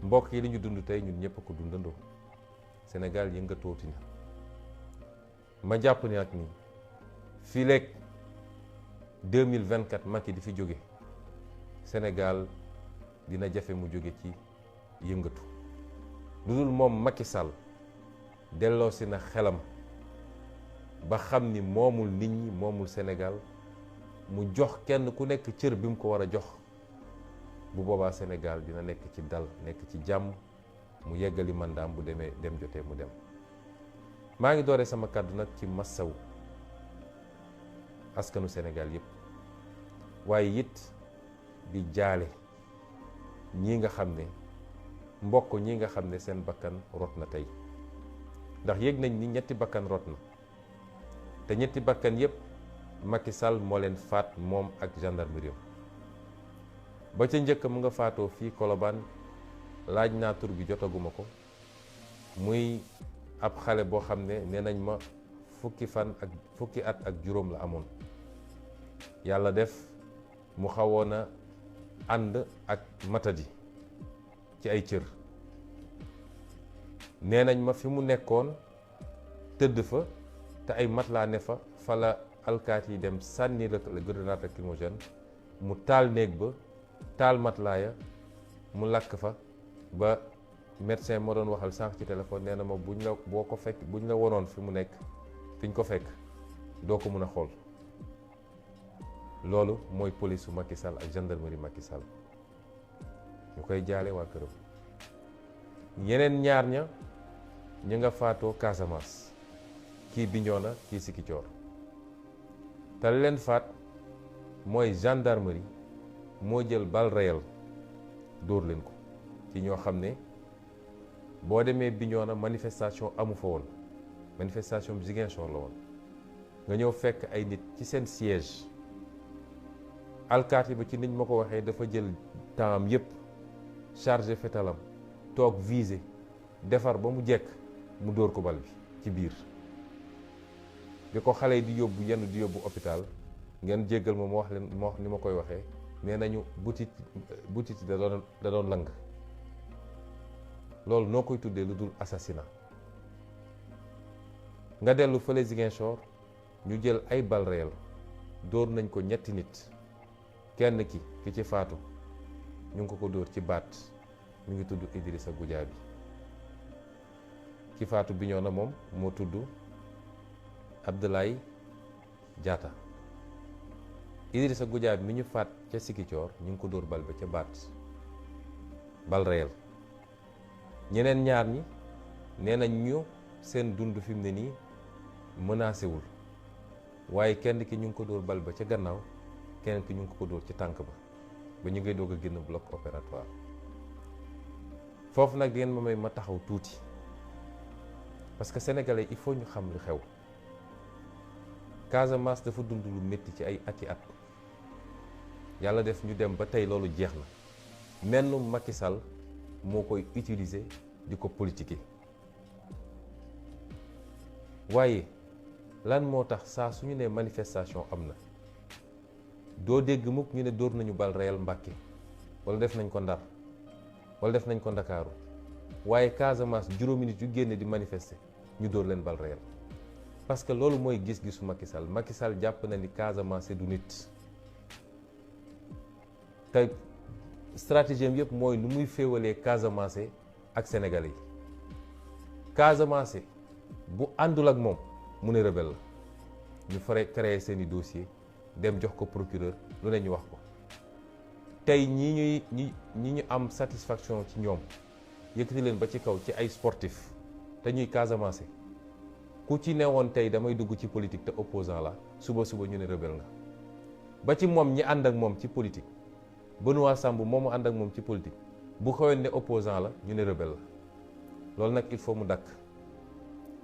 mbokk yi li ñu dund tey ñun ñëpp ko dundandoo Sénégal yëngatooti na ma jàpp ni nag ni fii leeg 2024 Macky di fi jóge Sénégal dina jafe mu jóge ci yëngatu lu dul moom Macky Sall delloosi na xelam ba xam ni moomul nit ñi moomul Sénégal mu jox kenn ku nekk cër bi mu ko war a jox bu boobaa Sénégal dina nekk ci dal nekk ci jàmm mu yeggali mandaam bu demee dem jotee mu dem. maa ngi doore sama kàddu nag ci massawu askanu Sénégal yépp waaye it di jaale ñii nga xam ne mbokk ñi nga xam ne seen bakkan rot na tey ndax yëg nañ ni ñetti bakkan rot na te ñetti bakkan yépp Macky Sall moo leen faat moom ak gendarmerie ba ca njëkk mu nga faatoo fii Colobane laaj naa tur bi jotaguma ko muy ab xale boo xam ne nee nañ ma fukki at ak juróom la amoon yàlla def mu xawoon a ànd ak matadi ci ay cër nee nañ ma fi mu nekkoon tëdd fa te ay matelas ne fa la alkaati yi dem sànni la grenade lacrymogène mu taal néeg ba taal matelas ya mu lakk fa ba médecin moo doon waxal sànq ci téléphone nee na ma buñ la wonoon fi mu nekk fi ñu ko fekk doo ko mën a xool loolu mooy police su Macky Sall ak gendarmerie Macky Sall ñu koy jaale waa këram. yeneen ñaar ña ñu nga faatoo Casamance kii Bignona kii Ziguinchor te leen faat mooy gendarmerie moo jël balle réelle dóor leen ko ci ñoo xam ne boo demee Bignona manifestation amu fa woon manifestation bi Ziguinchor la woon nga ñëw fekk ay nit ci seen siège alkaati ba ci niñ ma ko waxee dafa jël temps am yépp chargé fetalam toog visé defar ba mu jekk mu dóor ko bal bi ci biir bi ko xale yi di yóbbu yenn di yóbbu hôpital ngeen jéggal ma wax leen ma wax ni ma koy waxee nee nañu butit da doon lang loolu noo koy tuddee lu dul assassinat nga dellu fële Ziguinchor ñu jël ay balles réelles dóor nañ ko ñetti nit kenn ki ci faatu ñu ngi ko dóor ci baat mi ngi tudd Idrissa Goudiaby ki faatu Bignona moom moo tudd Abdoulaye Diatta Idrissa Goudiaby mi ñu faat ca Ziguinchor ñu ngi ko dóor bal ba ca baat bal réel ñeneen ñaar ñi nee nañ ñu seen dund fi mu ne nii menacé wul waaye kenn ki ñu ngi ko dóor bal ba ca gannaaw keneen ki ñu ngi ko dóor ci tànk ba ñu ngay doog a génn bloc opératoire foofu nag ngeen ma may ma taxaw tuuti parce que sénégalais il faut ñu xam lu xew Casamance dafa dund lu métti ci ay ati at yàlla def ñu dem ba tey loolu jeex na menn Macky Sall moo koy utiliser di ko politiquer waaye lan moo tax saa suñu ne manifestation am na doo dégg mukk ñu ne dóor nañu bal réel Mbàkke wala def nañ ko Ndar wala def nañ ko Ndakaaru waaye Casamance juróomi nit yu génne di manifester ñu dóor leen bal réel parce que loolu mooy gis-gisu Macky Sall Macky Sall jàpp na ni Casamance du nit te stratégie am yëpp mooy nu muy féewalee Casamance ak Sénégalais yi Casamance bu àndul ak moom mu ne rebelle la ñu fare créer seeni dossier dem jox ko procureur lu ne ñu wax ko tey ñi ñu am satisfaction ci ñoom yëkkati leen ba ci kaw ci ay sportif te ñuy Casamance ku ci newoon tey damay dugg ci politique te opposant la suba ñu ne rebelle nga ba ci moom ñi ànd ak moom ci politique Benoît Sambou moomu ànd ak moom ci politique bu xawoon ne opposant la ñu ne rebelle la loolu nag il faut mu dakk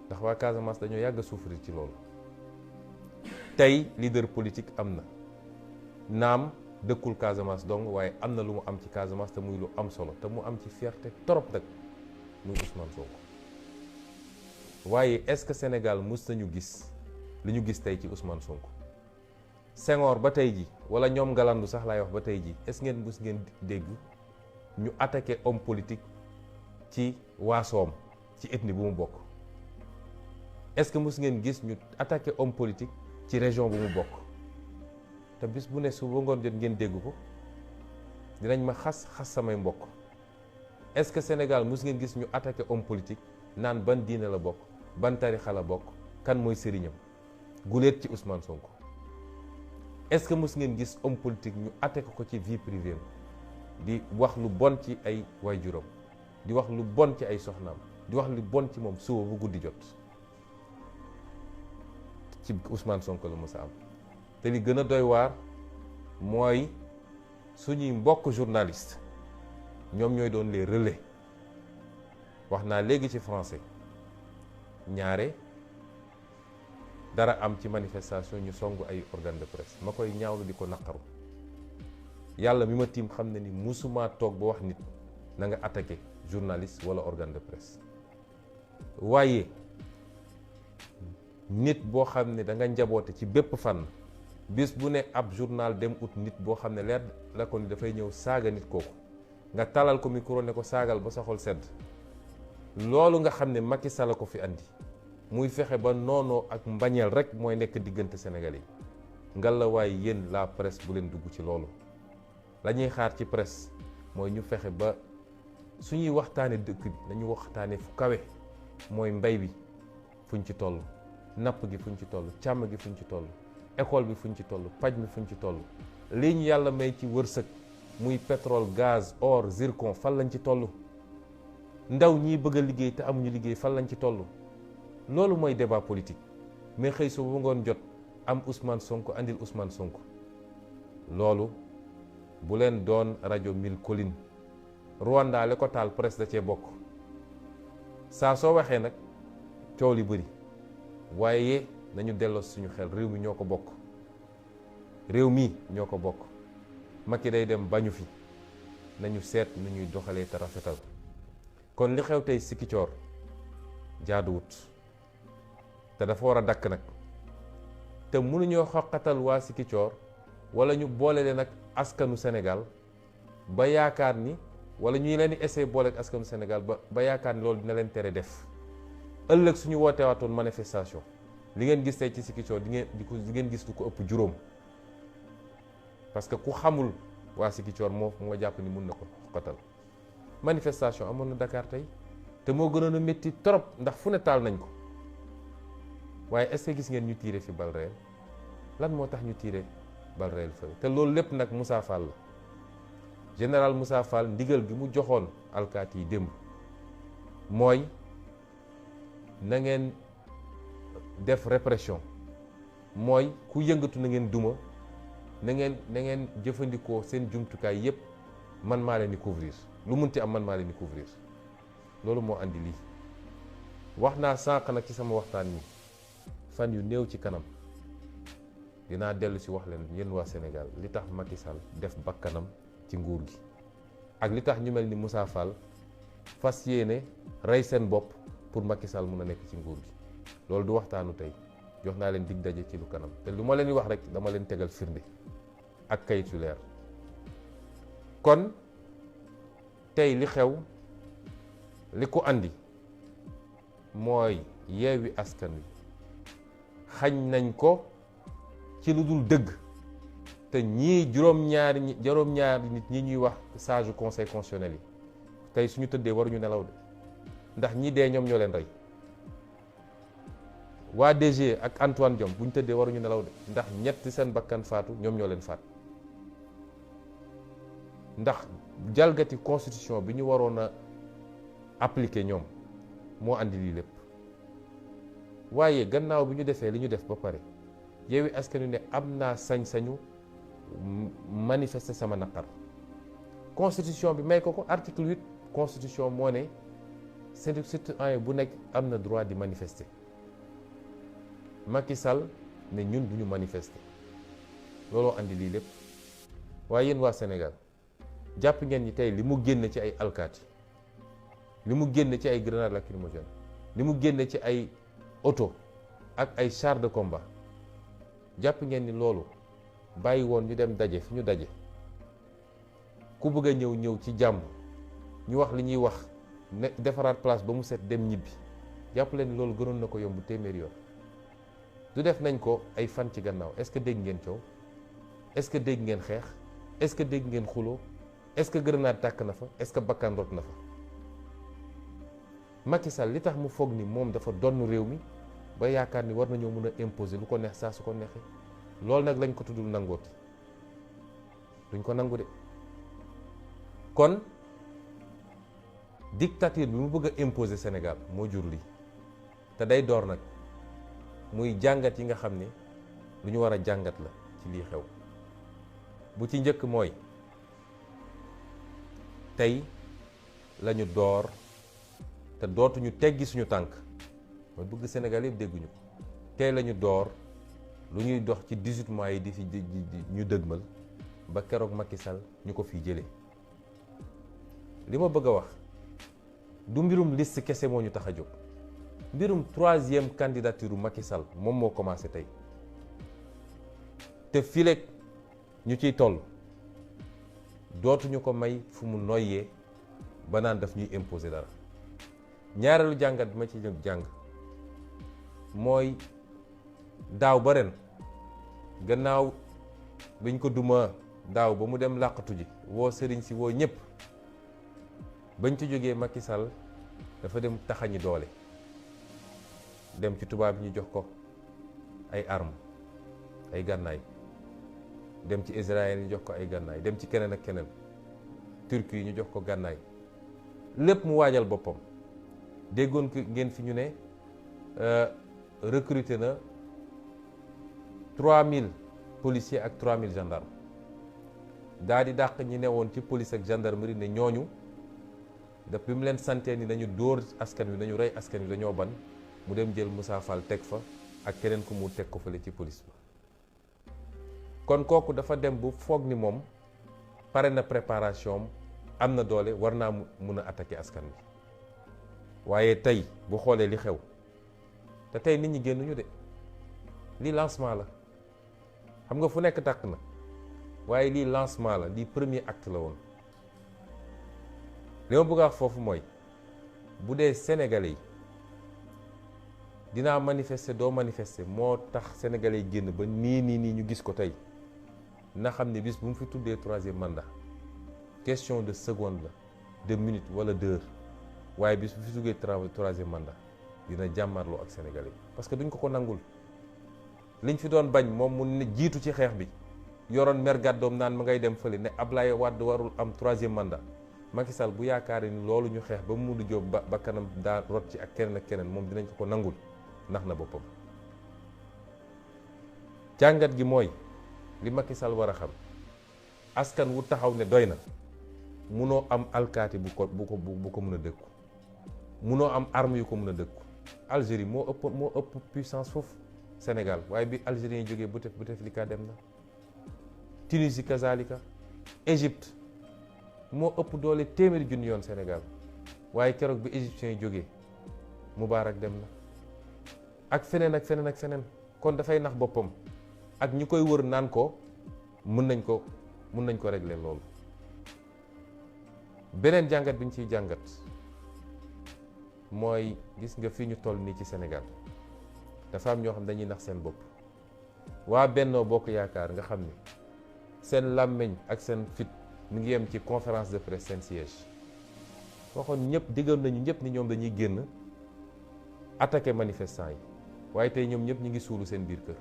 ndax waa Casamance dañoo yàgg a souffrir ci loolu tey leader politique am na naam dëkkul Casamance dong waaye am na lu mu am ci Casamance te muy lu am solo te mu am ci fierté trop nag muy Ousmane Sonko waaye est-ce que Sénégal mës nañu gis li ñu gis tey ci Ousmane Sonko Senghor ba tey ji wala ñoom Galandou sax laay wax ba tey ji est-ce ngeen mës ngeen dégg ñu attaqué homme politique ci waasoom ci ethnie bu mu bokk. est-ce que mos ngeen gis ñu attaqué homme politique ci région bu mu bokk te bis bu ne su ba ngoon jot ngeen dégg ko dinañ ma xas samay mbokk. est-ce que Sénégal mos ngeen gis ñu attaqué homme politique naan ban diine la bokk ban tarixa la bokk kan mooy sëriñam guléet ci Ousmane Sonko. est-ce que mos ngeen gis homme politique ñu attaqué ko ci vie privée di wax lu bon ci ay waajuram di wax lu bon ci ay soxnaam di wax lu bon ci moom suba bu guddi jot ci Ousmane Sonko la mos a am. te li gën a doy waar mooy suñuy mbokk journaliste ñoom ñooy doon les relais. wax naa léegi ci français ñaare dara am ci manifestation ñu songu ay organe de presse ma koy ñaawlu di ko naqaru. yàlla mi ma tiim xam ne ni musuma toog ba wax nit na nga attaqué journaliste wala organe de presse. waaye nit boo xam ne da nga njaboote ci bépp fànn bis bu ne ab journal dem ut nit boo xam ne leer la ko ni dafay ñëw saaga nit kooku nga talal ko micro ne ko saagal ba sa xol sedd. loolu nga xam ne Macky Sall ko fi andi muy fexe ba noonoo ak mbañeel rek mooy nekk diggante Sénégal yi ngal la waaye yéen la presse bu leen dugg ci loolu. la ñuy xaar ci presse mooy ñu fexe ba suñuy waxtaane dëkk bi nañu waxtaane fu kawe mooy mbay bi fuñ ci toll napp gi fuñ ci toll càmm gi fuñ ci toll école bi fuñ ci toll paj mi fuñ ci toll lii ñu yàlla may ci wërsëg muy pétrole gaz or zircon fan lañ ci toll. ndaw ñiy bëgg a liggéey te amuñu liggéey fan lañ ci toll. loolu mooy débat politique mais xëy su ba ngoon jot am Ousmane Sonko andil Ousmane Sonko loolu bu leen doon rajo mille collines. Rwanda le ko taal presse da cee bokk saa soo waxee nag coow li bëri waaye nañu delloo suñu xel réew mi ñoo ko bokk. réew mi ñoo ko bokk Macky day dem bañu fi nañu seet nu ñuy doxalee te rafetal. kon li xew tey Sikicoor jaaduwut te dafa war a dakk nag te mënuñoo xoqatal waa Sikicoor wala ñu boole leen ak askanu Sénégal ba yaakaar ni wala ñuy leen di essayer boole ak askanu Sénégal ba yaakaar ni loolu dina leen tere def. ëllëg suñu wootee waatoon manifestation li ngeen gis tey ci Sikicoor di ngeen gis lu ko ëpp juróom parce que ku xamul waa Sikicoor moo jàpp ni mun na ko xoqatal. manifestation amoon na Dakar tey te moo gënoon a métti trop ndax fu ne taal nañ ko waaye est-ce que gis ngeen ñu tiire fi bal réel lan moo tax ñu tiire bal réel fële te loolu lépp nag Moussa Fall la général Moussa Fall ndigal gi mu joxoon alkaati yi démb mooy na ngeen def répression mooy ku yëngatu na ngeen duma na ngeen jëfandikoo seen jumtukaay yépp man maa leen di couvrir lu munti am man maa leen di couvrir loolu moo andi lii. wax naa sànq nag ci sama waxtaan yi fan yu néew ci kanam dinaa dellu si wax leen yéen waa Sénégal li tax Macky Sall def bakkanam ci nguur gi ak li tax ñu mel ni Moussa Fall fas yéene rey seen bopp pour Macky Sall mun a nekk ci nguur gi. loolu du waxtaanu tey jox naa leen dig daje ci lu kanam te lu ma leen di wax rek dama leen tegal firnde ak kayit yu leer. kon tey li xew li ko andi mooy Yewwi Askan Wi xañ nañ ko ci lu dul dëgg te ñii juróom-ñaari nit ñi ñuy wax sage conseil constitutionnel yi tey suñu tëddee waruñu nelaw de ndax ñi dee ñoom ñoo leen rey. waa DG ak Antoine Diome bu ñu tëddee waruñu nelaw de ndax ñetti seen bakkan faatu ñoom ñoo leen faat. ndax jalgati constitution bi ñu waroon a appliquer ñoom moo andi lii lépp waaye gannaaw bi ñu defee li ñu def ba pare Yewwi Askan Wi ne am naa sañ-sañu manifester sama naqar. constitution bi may ko article 8 constitution moo ne citoyen bu nekk am na droit di manifester. Macky Sall ne ñun duñu manifester looloo andi lii lépp waaye yéen waa Sénégal jàpp ngeen ni tey li mu génn ci ay alkaati li mu génn ci ay grenades lacrymogènes li mu génn ci ay oto ak ay chars de combat jàpp ngeen ni loolu bàyyi woon ñu dem daje fi ñu daje ku bëgg a ñëw ci jàmm ñu wax li ñuy wax ne defaraat place ba mu set dem ñibbi jàpp leen loolu gënoon na ko yomb téeméer yoon. du def nañ ko ay fan ci gannaaw est-ce que dégg ngeen coow est-ce que dégg ngeen xeex est-ce que dégg ngeen xuloo est-ce que grenade tàkk na fa est-ce que bakkan rot na fa. Macky Sall li tax mu foog ni moom dafa donn réew mi ba yaakaar ni war nañoo mën a imposer lu ko neex saa su ko neexee loolu nag lañ ko tuddul nangooti duñ ko nangu de. kon dictature bi mu bëgg a imposer Sénégal moo jur lii te day door nag muy jàngat yi nga xam ne lu ñu war a jàngat la ci lii xew. bu ci njëkk mooy tey lañu door te dootuñu teggi suñu tànk ma bëgg Sénégal yëpp dégguñu ko tey lañu door lu ñuy dox ci 18 mois yi di fi ñu dëgmal ba keroog Macky Sall ñu ko fiy jëlee. li ma bëgg a wax du mbirum liste kese moo ñu tax a jóg mbirum 3e candidature Macky Sall moom moo commencé tey te fileeg ñu ciy toll dootuñu ko may fu mu noyyee ba naan daf ñuy imposer dara. ñaareelu jàngat bi ma ci jàng mooy daaw ba ren gannaaw biñ ko duma daaw ba mu dem làqatu ji woo sëriñ si woo ñëpp bañ ci jógee Macky Sall dafa dem taxañi doole dem ci tubaab yi ñu jox ko ay armes ay gànnaay dem ci Israël ñu jox ko ay gànnaay dem ci keneen ak keneen Turquie yi ñu jox ko gànnaay lépp mu waajal boppam. déggoon ko ngeen fi ñu ne recruter na 3000 policiers ak 3000 gendarmes daa di dàq ñi newoon ci police ak gendarmerie ne ñooñu daf bi mu leen santee ni dañu dóor askan wi dañu rey askan wi dañoo ban mu dem jël Moussa Fall teg fa ak keneen ku mu teg ko fële ci police ba. kon kooku dafa dem bu foog ni moom pare na préparation am na doole war naa mun a attaquer askan wi. waaye tey bu xoolee li xew te tey nit ñi génnuñu de lii lancement la xam nga fu nekk tàkk na waaye lii lancement la lii premier acte la woon. li ma bëgg a wax foofu mooy bu dee sénégalais yi dinaa manifester doo manifester moo tax sénégalais yi génn ba nii ñu gis ko tey na xam ne bis bu mu fi tuddee 3e mandat question de seconde la de minute wala d'heure. waaye bis bu fi duggee 3e mandat dina jàmmarloo ak Sénégalais yi parce que duñ ko nangul liñ fi doon bañ moom mu jiitu ci xeex bi yoroon mer gàddoom naan ma ngay dem fële ne Ablaye Wade warul am 3e mandat. Macky Sall bu yaakaar ni loolu ñu xeex ba Mamadou Diop ba kanam daa rot ci ak keneen ak keneen moom dinañ ko nangul ndax na boppam. jàngat gi mooy li Macky Sall war a xam askan wu taxaw ne doy na munoo am alkaati bu ko mën a dëkku munoo am arme yu ko mën a dëkku. Algérie moo ëpp puissance foofu Sénégal waaye bi Algérie yi jógee Bouteflika dem na. Tunisie kazalika. Égypte moo ëpp doole téeméeri junni yoon Sénégal waaye keroog bi égyptiens yi jógee Moubarak dem na. ak feneen ak feneen ak feneen kon dafay nax boppam ak ñi koy wër naan ko mën nañ ko régler loolu. beneen jàngat bi ñu ciy jàngat mooy gis nga fi ñu toll nii ci Sénégal dafa am ñoo xam dañuy nax seen bopp. waa Bennoo Bokk Yaakaar nga xam ni seen làmmiñ ak seen fit mu ngi yem ci conférence de presse seen siège waxoon ñëpp diggoon nañu ñëpp ni ñoom dañuy génn attaquer manifestants yi waaye tey ñoom ñëpp ñu ngi suulu seen biir kër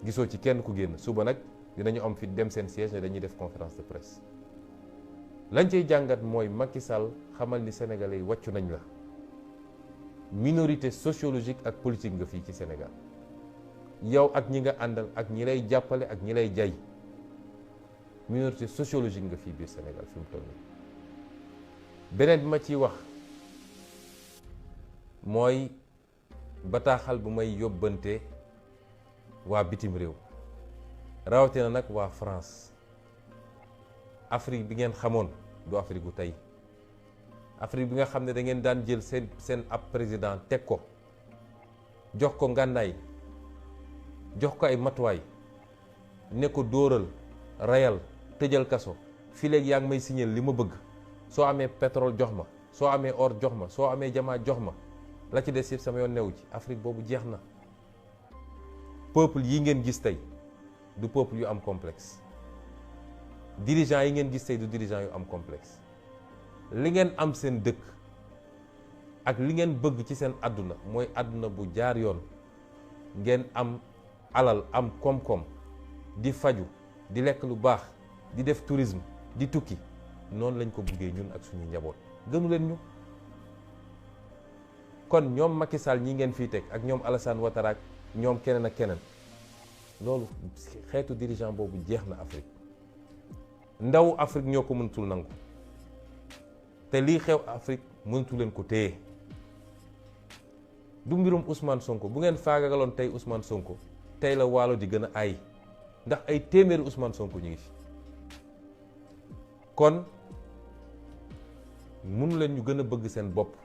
gisoo ci kenn ku génn. suba nag dinañu am fit dem seen siège ne dañuy def conférence de presse. lañ cay jàngat mooy Macky Sall xamal ni sénégalais yi wàccu nañ la minorité sociologique ak politique nga fii ci Sénégal yow ak ñi nga àndal ak ñi lay jàppale ak ñi lay jay minorité sociologique nga fii biir Sénégal fi mu toll nii. beneen bi ma ciy wax mooy bataaxal bu may yóbbante waa bitim réew rawatina nag waa France. Afrique bi ngeen xamoon du Afrique gu tey Afrique bi nga xam ne da ngeen daan jël seen ab président teg ko jox ko ngànnaay jox ko ay matuwaay ne ko dóoral rayal tëjal kaso fii léegi yaa ngi may signal li ma bëgg soo amee pétrole jox ma soo amee or jox ma, soo amee jamaa jox ma, la ci des yëpp sama yoon newu ci. Afrique boobu jeex na. Peuple yi ngeen gis tey du peuple yu am complexe. Dirigeants yi ngeen gis tey du dirigeants yu am complexe. li ngeen am seen dëkk ak li ngeen bëgg ci seen àdduna mooy àdduna bu jaar yoon. ngeen am alal, am koom-koom, di faju, di lekk lu baax, di def tourisme, di tukki. noonu lañ ko buggee ñun ak suñu njaboot. gënu leen ñu. kon ñoom Macky Sall ñi ngeen fii teg ak ñoom Alassane Ouattara ak ñoom keneen ak keneen, loolu xeetu dirigeant boobu jeex na Afrique. ndaw Afrique ñoo ko mënatul nangu te lii xew Afrique mënatu leen ko téye. du mbirum Ousmane Sonko. bu ngeen faagagaloon tey Ousmane Sonko tey la waalo di gën a ay, ndax ay téeméeri Ousmane Sonko ñu ngi fi. kon mënu leen ñu gën a bëgg seen bopp.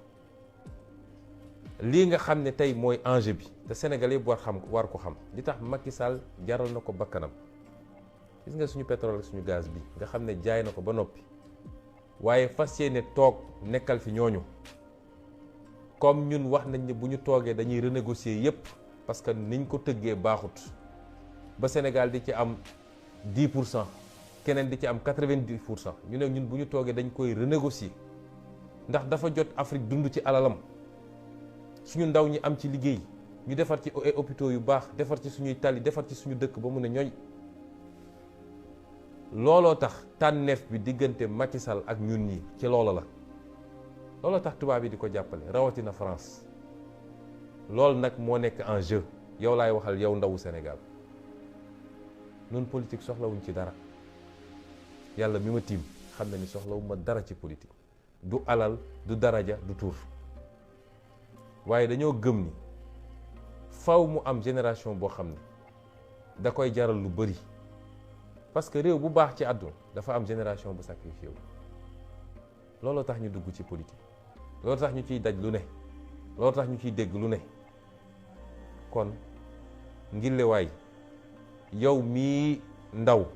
lii nga xam ne tey mooy enjeu bi te Sénégal yëpp war ko xam li tax Macky Sall jaral na ko bakkanam. gis nga suñu pétrole ak suñu gaz bi nga xam ne jaay na ko ba noppi, waaye fas yéene toog nekkal fi ñooñu. comme ñun wax nañ ne bu ñu toogee dañuy renégocier yépp parce que niñ ko tëggee baaxut ba Sénégal di ci am 10%, keneen di ci am 90%. ñu ne ñun bu ñu toogee dañ koy renégocier ndax dafa jot Afrique dund ci alalam, suñu ndaw ñi am ci liggéey, ñu defar ci ay hôpitaux yu baax, defar ci suñuy tali, defar ci suñu dëkk ba mu ne ñooy. looloo tax tànneef bi diggante Macky Sall ak ñun ñi ci loolu la. looloo tax tubaab yi di ko jàppale, rawatina France. loolu nag moo nekk en jeu. yow laay waxal, yow ndawu Sénégal. nun politique soxlawuñ ci dara. yàlla mi ma tiim xam na ni soxlawuma dara ci politique. du alal, du daraja, du tuur. waaye dañoo gëm ni faw mu am génération boo xam ne da koy jaral lu bari. parce que réew bu baax ci àdduna dafa am génération bu sacrifié wu. looloo tax ñu dugg ci politique. loolu tax ñu ciy daj lu ne, loolu tax ñu ciy dégg lu ne. kon ngillewaay, yow mii ndaw,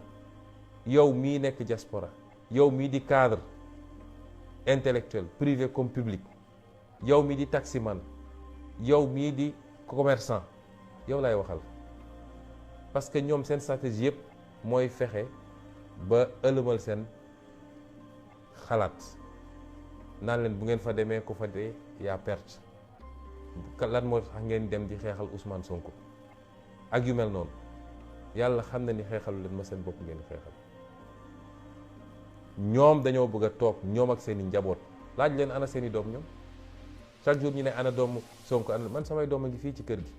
yow mii nekk diaspora, yow mii di cadre intellectuel privé comme public, yow mii di taximan, yow mii di commerçant, yow laay waxal. parce que ñoom seen stratégie yëpp mooy fexe ba ëlëmal seen xalaat. naan leen bu ngeen fa demee ku fa dee yaa perte. lan moo tax ngeen dem di xeexal Ousmane Sonko ak yu mel noonu. yàlla xam na ni xeexalu leen ma seen bopp ngeen xeexal. ñoom dañoo bëgg a toog ñoom ak seen i njaboot. laaj leen ana seen i doom ñoom. chaque jour ñu ne ana doomu Sonko ana man samay doom a ngi fii ci kër gi.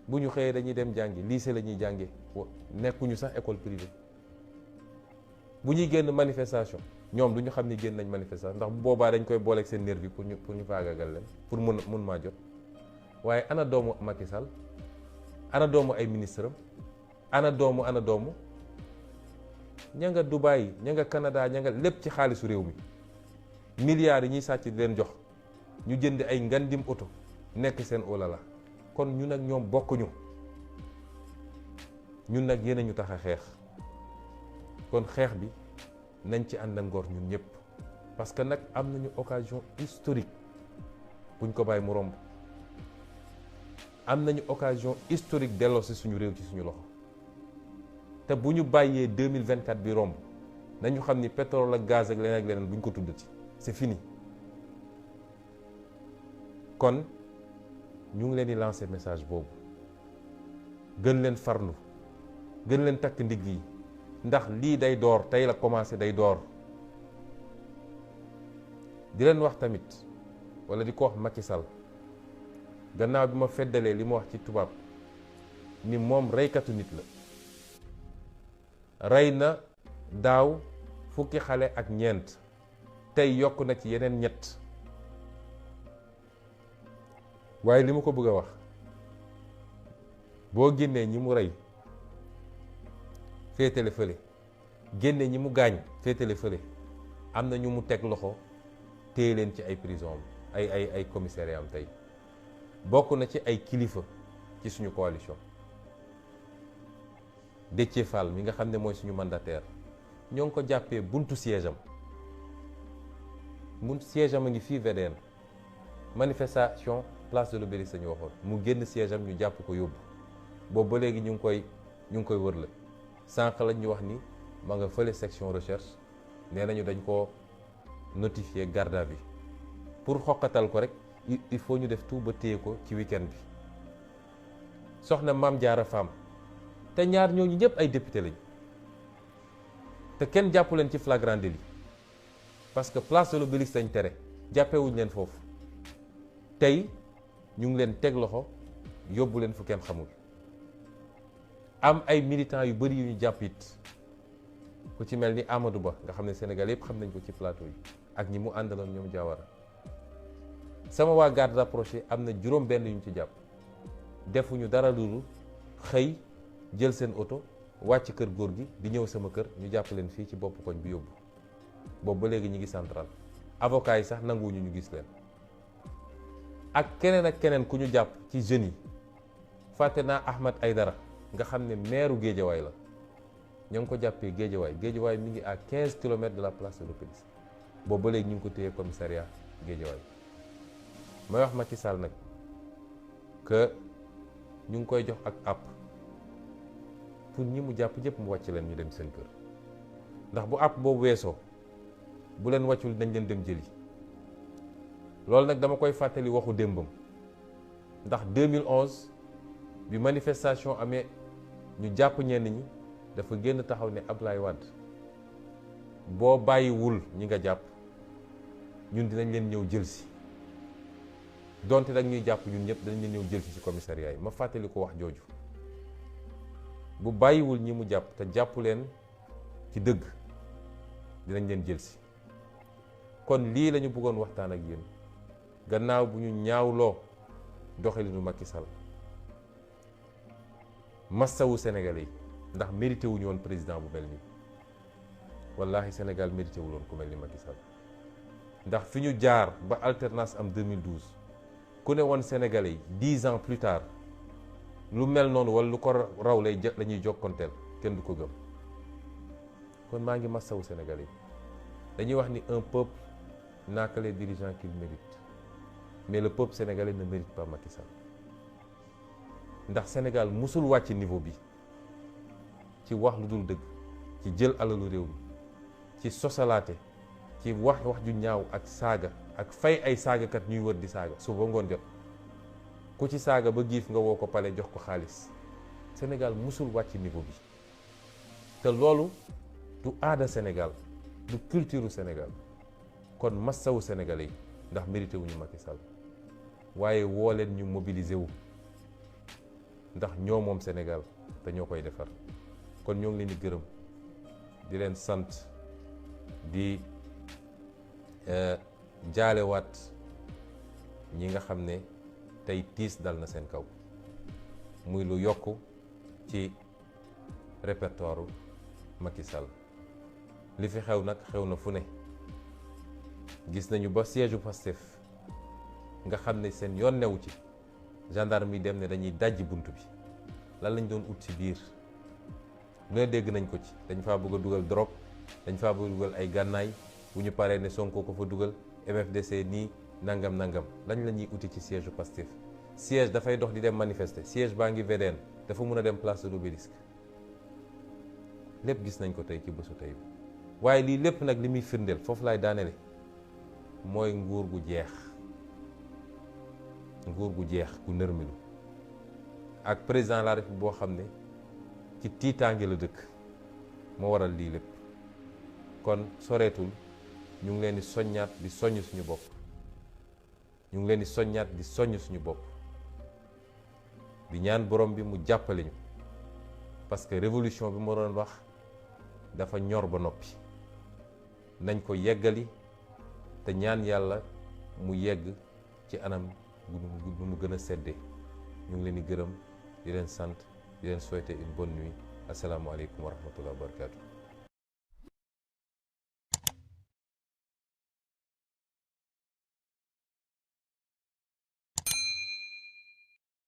bu ñu xëyee dañuy dem jàngi lycée la ñuy jàngee nekkuñu sax école privée. bu ñuy génn manifestation ñoom du ñu xam ni génn nañ manifestation ndax bu boobaa dañ koy booleeg seen nervi pour ñu faagagal leen pour mun maa jot. waaye ana doomu Macky Sall, ana doomu ay ministre am, ana doomu ña nga Dubaï, ña nga Canada, ña nga lépp ci xaalisu réew mi. milliards yi ñuy sàcc di leen jox ñu jënd ay ngandim oto nekk seen olala. kon ñun ak ñoom bokkuñu. ñun nag yéen a ñu tax a xeex. kon xeex bi nañ ci ànd ak ngor ñun ñëpp. parce que nag am nañu occasion historique buñ ko bàyyi mu romb. am nañu occasion historique delloo si suñu réew ci suñu loxo. te bu ñu bàyyee 2024 bi romb nañu xam ni pétrole ak gaz ak leneen buñ ko tuddati c'est fini. kon ñu ngi leen di lancer message boobu. gën leen farlu, gën leen takk ndigg yi ndax lii day door, tey la commencé day door. di leen wax tamit wala di ko wax Macky Sall gannaaw bi ma feddalee li ma wax ci tubaab ni moom reykatu nit la. rey na daaw fukki xale ak ñeent, tey yokk na ci yeneen ñett. waaye li ma ko bëgg a wax boo génnee ñi mu rey féetale fële, génne ñi mu gaañ féetale fële, am na ñu mu teg loxo téye leen ci ay prison ay commissariat am tey. bokk na ci ay kilifa ci suñu coalition. Déthié Fall mi nga xam ne mooy suñu mandataire ñoo ngi ko jàppee buntu siège am mun siège am a ngi fii VDN manifestation place de l'Obélisque la ñu waxoon mu génn siège am ñu jàpp ko yóbbu boobu ba léegi ñu ngi koy wër la sànq lañ ñu wax ni ma nga fële section recherche nee nañu dañ ko notifié garde à vue pour xoqatal ko rek il faut ñu def tout ba téye ko ci week-end bi soxna Mame Diarra Fam te ñaar ñooñu ñëpp ay député lañ te kenn jàppu leen ci flagrant délit parce que place de l'Obélisque lañ tere jàppewuñ leen foofu tey ñu ngi leen teg loxo yóbbu leen fu kenn xamul am ay militants yu bëri yu ñu jàpp it ku ci mel ni Amadou Ba nga xam ne Sénégal yëpp xam nañ ko ci plateau yi ak ñi mu àndaloon ñoom Diawara sama waa garde rapproché am na juróom benn yu ñu ci jàpp defuñu dara lu xëy jël seen oto wàcc kër góor gi di ñëw sama kër ñu jàpp leen fii ci bopp koñ bi yóbbu boobu ba léegi ñu ngi central avocat yi sax nanguwuñu ñu gis leen ak keneen ku ñu jàpp ci jeunes yi fàtte naa Ahmed Aïdara nga xam ne maire Guédiawaye la ñoo ngi ko jàppee Guédiawaye mi ngi à 15 kilomètres de la place de l'Obélisque boobu ba léegi ñu ngi ko téye commissariat Guédiawaye may wax Macky Sall nag que ñu ngi koy jox ak app pour ñi mu jàpp ñëpp mu wàcc leen ñu dem seen kër ndax bu app boobu weesoo bu leen wàccul dañ leen dem jëli loolu nag dama koy fàttali waxu démbam ndax 2011 bi manifestation amee ñu jàpp ñenn ñi dafa génn taxaw ne Ablaye Wade boo bàyyiwul ñi nga jàpp ñun dinañ leen ñëw jël si donte nag ñuy jàpp ñun ñëpp dinañ leen ñëw jël si ci commissariat yi ma fàttali ko wax jooju bu bàyyiwul ñi mu jàpp te jàppu leen ci dëgg dinañ leen jël si kon lii la ñu bëggoon waxtaan ak yéen gannaaw bu ñu ñaawloo doxalinu Macky Sall massawu Sénégalais yi ndax mérité wuñu woon président bu mel nii wallahi Sénégal mérité wul woon ku mel ni Macky Sall ndax fi ñu jaar ba alternance am 2012 ku ne woon Sénégalais yi 10 ans plus tard lu mel noonu wala lu ko raw la ñuy jokkonteel kenn du ko gëm kon maa ngi massawu Sénégalais yi dañuy wax ni un peuple n'a que les dirigeants qu'il mérite mais le peuple sénégalais ne mérite pas Macky Sall ndax Sénégal musul wàcc niveau bi ci wax lu dul dëgg ci jël alalu réew mi ci sosalaate ci wax ju ñaaw ak saaga ak fay ay saagakat ñuy wër di saaga suba ngoon jot ku ci saaga ba giif nga woo ko pale jox ko xaalis Sénégal musul wàcc niveau bi te loolu du aada Sénégal du culture Sénégal kon massawu Sénégalais yi ndax mérité wuñu Macky Sall waaye woo leen ñu mobiliser wu ndax ñoo moom Sénégal te ñoo koy defar kon ñoo ngi leen di gërëm di leen sant di jaalewaat ñi nga xam ne tey tiis dal na seen kaw muy lu yokk ci répertoire Macky Sall li fi xew nag xew na fu ne gis nañu ba siège u Pastef nga xam ne seen yoon newu ci gendarme yi dem ne dañuy dajji bunt bi lan lañ doon ut ci biir lu ne dégg nañ ko ci dañ faa bëgg a dugal drogue dañ faa bëgg a dugal ay gànnaay bu ñu paree ne Sonko ko fa dugal MFDC nii nangam lañ la ñuy uti ci siège u Pastef siège dafay dox di dem manifester siège baa ngi VDN dafa mun a dem place de l'Obélisque lépp gis nañ ko tey ci bésu tey bi waaye lii lépp nag li muy firndeel foofu laay daanele mooy nguur gu jeex gu nërmilu ak président de la République boo xam ne ci tiitaange la dëkk moo waral lii lépp kon soreetul ñu ngi leen di soññaat di soññ suñu bopp di ñaan borom bi mu jàppale ñu parce que révolution bi ma doon wax dafa ñor ba noppi nañ ko yeggali te ñaan yàlla mu yegg ci anam bu mu gën a seddee ñu ngi leen di gërëm di leen sant di leen souhaiter une bonne nuit asalaamualeykum wa rahmatullah wa barakatu